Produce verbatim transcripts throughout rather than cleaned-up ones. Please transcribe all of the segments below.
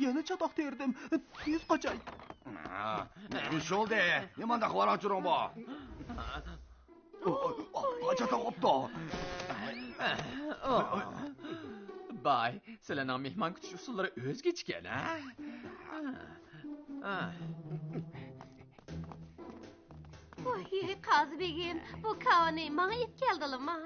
يەنە چاتاق تېرىدىم. تېز قاچاي. نېمە ئىش بولدى؟ نېمانداق ۋاراڭ-چۇرۇڭ بۇ؟ چاتاق قوپتۇ. باي، سىلەرنىڭ مېھمان كۈتۈش ئۇسۇللىرى ئۆزگىچىكەن، ھە؟ ۋاي، قازى بېگىم، بۇ كاۋىنى ماڭا ئېلىپ كەلدىلىما؟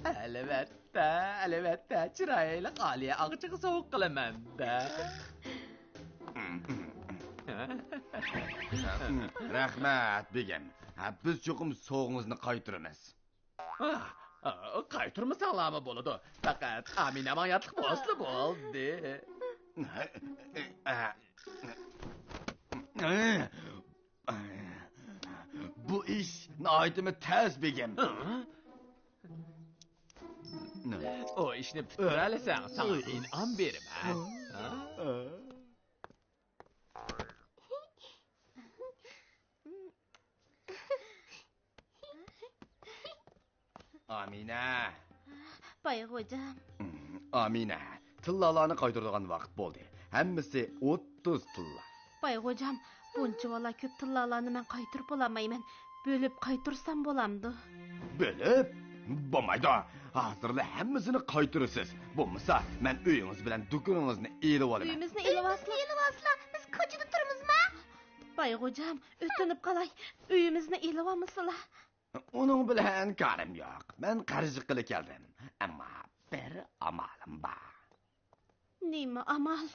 ئەلۋەتتە، ئەلۋەتتە، چىرايلىق ئالىيە ئاغىچىغا سوۋغا قىلىمەن-دە. رەھمەت، بېگىم. ھە، بىز چوقۇم سوۋغىڭىزنى قايتۇرىمىز. ئاھ، ئاھ، قايتۇرمىساڭلارمۇ بولىدۇ. پەقەت ئامىنە ماڭا ياتلىق بولسىلا بولدى. بۇ ئىش ناھايىتىمۇ تەس، بېگىم. ئۇ ئىشنى پۈتتۈرەلىسەڭ، ساڭا ئىنئام بېرىمەن. ئامىنە. باي خوجام. ئامىنە، تىللالارنى قايتۇرىدىغان ۋاقىت بولدى. ھەممىسى ئوتتۇز تىللا. باي خوجام، بۇنچىۋالا كۆپ تىللالارنى مەن قايتۇرۇپ بولالمايمەن. بۆلۈپ قايتۇرسام بولامدۇ؟ بۆلۈپ؟ بولمايدۇ. ھازىرلا ھەممىسىنى قايتۇرىسىز. بولمىسا، مەن ئۆيىڭىز بىلەن دۇكىنىڭىزنى ئېلىۋالىمەن. ئۆيىمىزنى ئېلىۋالسىلا. ئۆيىمىزنى ئېلىۋالسىلا، بىز كوچىدا تۇرىمىزما؟ باي خوجام، ئۆتۈنۈپ قالاي، ئۆيىمىزنى ئېلىۋالمىسىلا. ئۇنىڭ بىلەن كارىم يوق. مەن قەرز يىغقىلى كەلدىم. ئەمما بىر ئامالىم بار. نېمە ئامال؟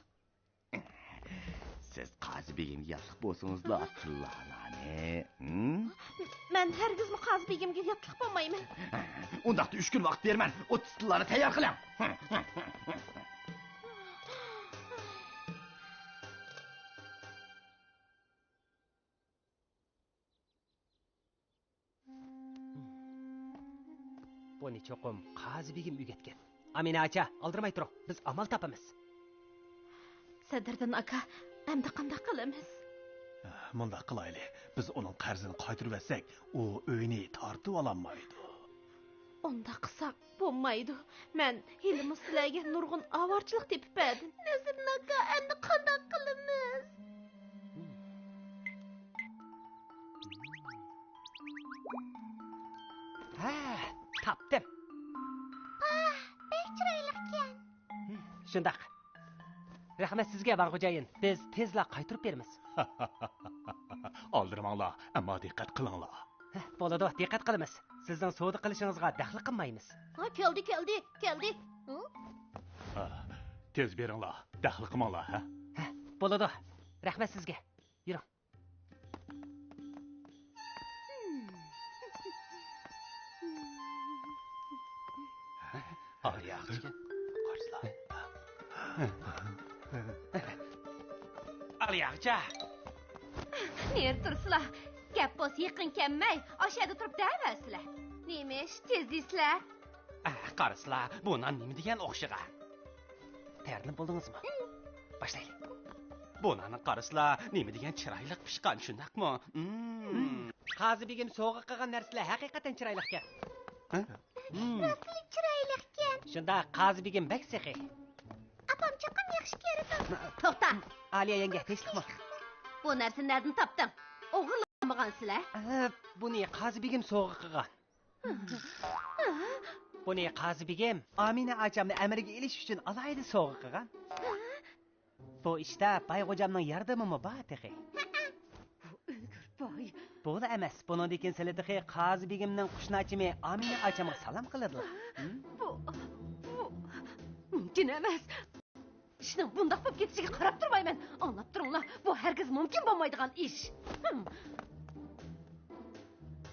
سىز قازى بېگىمگە ياتلىق بولسىڭىزلا، تىللالارنى، ھىم؟ مەن ھەرگىزمۇ قازى بېگىمگە ياتلىق بولمايمەن. ئۇنداقتا ئۈچ كۈن ۋاقىت بېرىمەن. ئوتتۇز تىللانى تەييار قىلىڭ. بۇنى چوقۇم قازى بېگىم ئۆگەتكەن. ئامىنە ئاچا، ئالدىرىماي تۇرۇڭ، بىز ئامال تاپىمىز. سەدىردىن ئاكا، ئەمدى قانداق قىلىمىز؟ مۇنداق قىلايلى، بىز ئۇنىڭ قەرزىنى قايتۇرۇۋەتسەك، ئۇ ئۆينى تارتىۋالالمايدۇ. ئۇنداق قىلساق بولمايدۇ. مەن ھېلىمۇ سىلەرگە نۇرغۇن ئاۋارىچىلىق تېپىپ بەردىم. نەسىردىن ئاكا، ئەمدى قانداق قىلىمىز؟ ھە، تاپتىم. ئاھ، بەك چىرايلىقكەن. شۇنداق. رەھمەت سىزگە، ۋاڭ خوجايىن. بىز تېزلا قايتۇرۇپ بېرىمىز. ئالدىرىماڭلار، ئەمما دىققەت قىلىڭلار. ھە، بولىدۇ، دىققەت قىلىمىز. سىزنىڭ سودا قىلىشىڭىزغا دەخلى قىلمايمىز. ھە، كەلدى، كەلدى، كەلدى. ھە؟ ھە، تېز بېرىڭلار، دەخلى قىلماڭلار، ھە؟ ھە، بولىدۇ. رەھمەت سىزگە. يۈرۈڭ. ئالىيە ئاغىچى. قارىسىلا. ئالىيە ئاغىچە. نېرى تۇرسىلا. گەپ بولسا يېقىن كەلمەي، ئاشۇ يەردە تۇرۇپ دەۋەرسىلە. نېمە ئىش، تېز دېسىلە. ئە، قارىسىلا، بۇ نان نېمە دېگەن ئوخشىغان؟ تەييارلىنىپ بولدىڭىزمۇ؟ باشلايلى. بۇ ناننى قارىسىلا، نېمە دېگەن چىرايلىق پىشقان، شۇنداقمۇ؟ مم. قازى بېگىم سوۋغا قىلغان نەرسىلەر ھەقىقەتەن چىرايلىقكەن. ھە؟ مم. راستلا چىرايلىقكەن. شۇنداق، قازى بېگىم بەك سېخىي. ئاپام چوقۇم ياخشى كۆرىدۇ. توختا! ئالىيە يەڭگە، تىنچلىقمۇ؟ بۇ نەرسىنى نەدىن تاپتىڭ؟ ئوغرىلىمىغانسىلەر؟ ئە، بۇنى قازى بېگىم سوۋغا قىلغان. بۇنى قازى بېگىم ئامىنە ئاچامنى ئەمرىگە ئېلىش ئۈچۈن ئالاھىدە سوۋغا قىلغان. بۇ ئىشتا باي خوجامنىڭ ياردىمىمۇ بار تېخى. بۇ ئۆگۈر باي. بۇلا ئەمەس، بۇنىڭدىن كېيىن سىلى تېخى قازى بېگىمنىڭ قۇشناچىمى ئامىنە ئاچامغا سالام قىلىدىلا. ھىم؟ بۇ، بۇ مۇمكىن ئەمەس. ئىشنىڭ بۇنداق بولۇپ كېتىشىگە قاراپ تۇرمايمەن. ئاڭلاپ تۇرۇڭلار، بۇ ھەرگىز مۇمكىن بولمايدىغان ئىش. ھىم.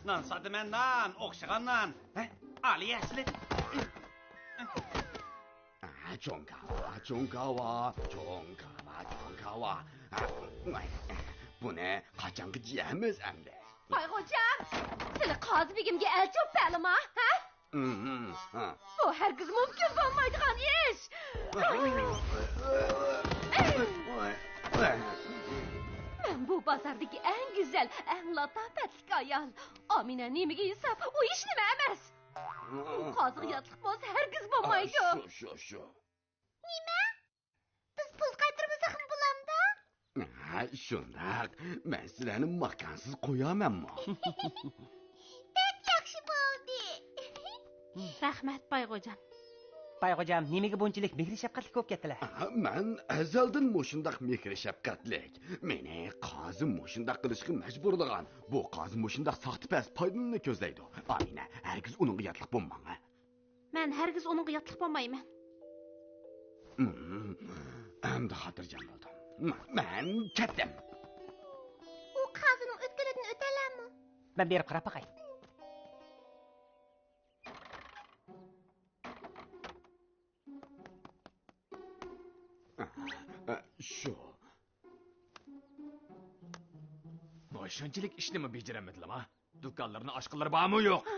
نان ساتىمەن، نان، ئوخشىغان نان. ھە؟ ئالىيە سىلى. ھە، چوڭ كاۋا، چوڭ كاۋا، چوڭ كاۋا، چوڭ كاۋا. ھە، بۇنى قاچانغىچە يەيمىز ئەمدى؟ باي خوجام، سىلى قازى بېگىمگە ئەلچى بولۇپ بەرلىما، ھە؟ بۇ ھەرگىز مۇمكىن بولمايدىغان ئىش. مەن بۇ بازاردىكى ئەڭ گۈزەل، ئەڭ لاتاپەتلىك ئايال. ئامىنە نېمىگە ئىنساپ، ئۇ ھېچنېمە ئەمەس. ئۇ قازىغا ياتلىق بولسا ھەرگىز بولمايدۇ. شۇ، شۇ، شۇ. نېمە؟ بىز پۇل قايتۇرمىساقمۇ بولامدۇ؟ ھە، شۇنداق. مەن سىلەرنى ماكانسىز قويامەنمۇ؟ بەك ياخشى بولدى. رەھمەت، بايغوجام. بايغوجام، نېمىگە بۇنچىلىك مېھرى شەپقەتلىك بولۇپ كەتتىلە؟ ھە، مەن ئەزەلدىن مۇشۇنداق مېھرى شەپقەتلىك. مېنى قازى مۇشۇنداق قىلىشقا مەجبۇرلىغان. بۇ قازى مۇشۇنداق ساختىپەز پايدىنى كۆزلەيدۇ. ئامىنە، ھەرگىز ئۇنىڭغا ياتلىق بولماڭ، ھە؟ مەن ھەرگىز ئۇنىڭغا ياتلىق بولمايمەن. ئەمدى خاتىرجەم بولدۇم. مەن كەتتىم. ئۇ قازىنىڭ ئۆتكىلىدىن ئۆتەلەمۇ؟ مەن بېرىپ قاراپ باقاي. شۇ. مۇشۇنچىلىك ئىشنىمۇ بېجىرەلمىدىلىما؟ دۇكانلىرىنى ئاچقىلىرى بارمۇ يوق؟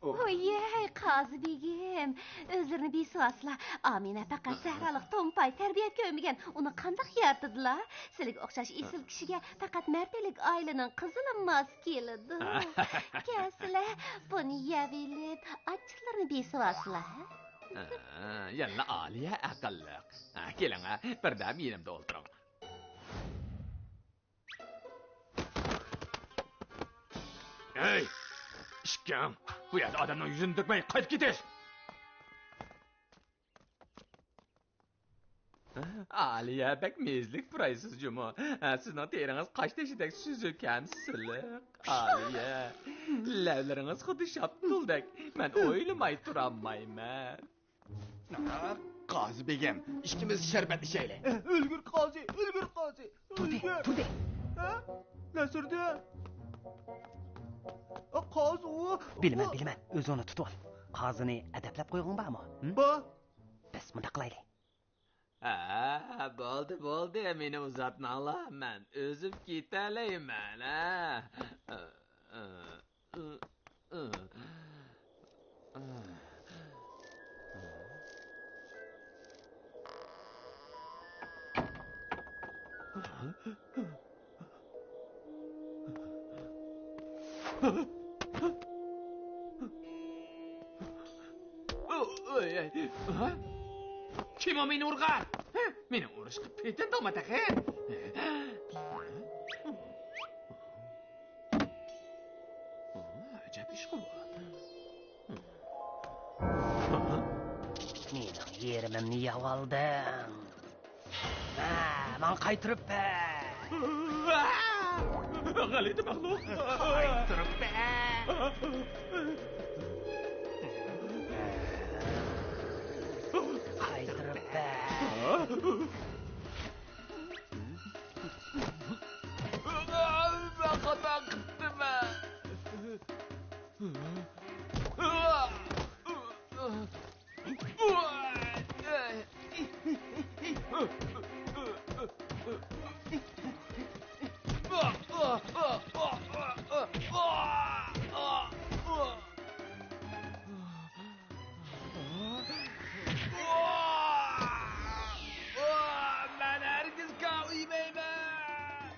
ۋوييەي، قازى بېگىم، ئۆزلىرىنى بېسىۋالسىلا. ئامىنە پەقەت سەھرالىق تومپاي، تەربىيەت كۆرمىگەن، ئۇنى قانداق يارىتىدىلا؟ سىلىگە ئوخشاش ئېسىل كىشىگە پەقەت مەرتەيلىك ئائىلىنىڭ قىزىلا ماس كېلىدۇ. كەلسىلە، بۇنى يەۋېلىپ، ئاچچىقلىرىنى بېسىۋالسىلا، ھە؟ ھە، يەنىلا ئالىيە ئەقىللىق. ھە، كېلىڭ، ھە، بىردەم يېنىمدا ئولتۇرۇڭ. ھەي! ئىككىڭ! بۇ يەردە ئادەمنىڭ يۈزىنى تۆكمەي قايتىپ كېتىش! ئالىيە، بەك مېزىلىك پۇرايسىز جۇمۇ. ھە، سىزنىڭ تېرىڭىز قاشتېشىدەك سۈزۈك ھەم سىلىق. ئالىيە، لەۋلىرىڭىز خۇددى شاپتۇلدەك. مەن ئويلىماي تۇرالمايمەن. قازى بېگىم، ئىككىمىز شەربەت ئىچەيلى. ئۆلگۈر قازى، ئۆلگۈر قازى، تۇردى، ئۆلگۈر. تۇردى. ھە؟ نەسىردىن. قازى ئۇ. بىلىمەن، بىلىمەن. ئۆزۈڭنى تۇتۇۋال. قازىنى ئەدەپلەپ قويغۇڭ بارمۇ؟ ھىم؟ بار. بەس، مۇنداق قىلايلى. ھە، بولدى، بولدى، مېنى ئۇزاتماڭلار، مەن ئۆزۈم كېتەلەيمەن، ھە. كىم ئۇ مېنى ئۇرغان؟ مېنى ئۇرۇشقا پېتىندىڭمۇ تېخى؟ ئەجەب ئىشقۇ بۇ. مېنىڭ يېرىمىمنى يەۋالدىڭ. ھە، ماڭا قايتۇرۇپ بەر. غەلىتە مەخلۇق. قايتۇرۇپ بەر. قايتۇرۇپ بەر. مەن خاتا قىپتىمەن. مەن ھەرگىز كاۋا يېمەيمەن.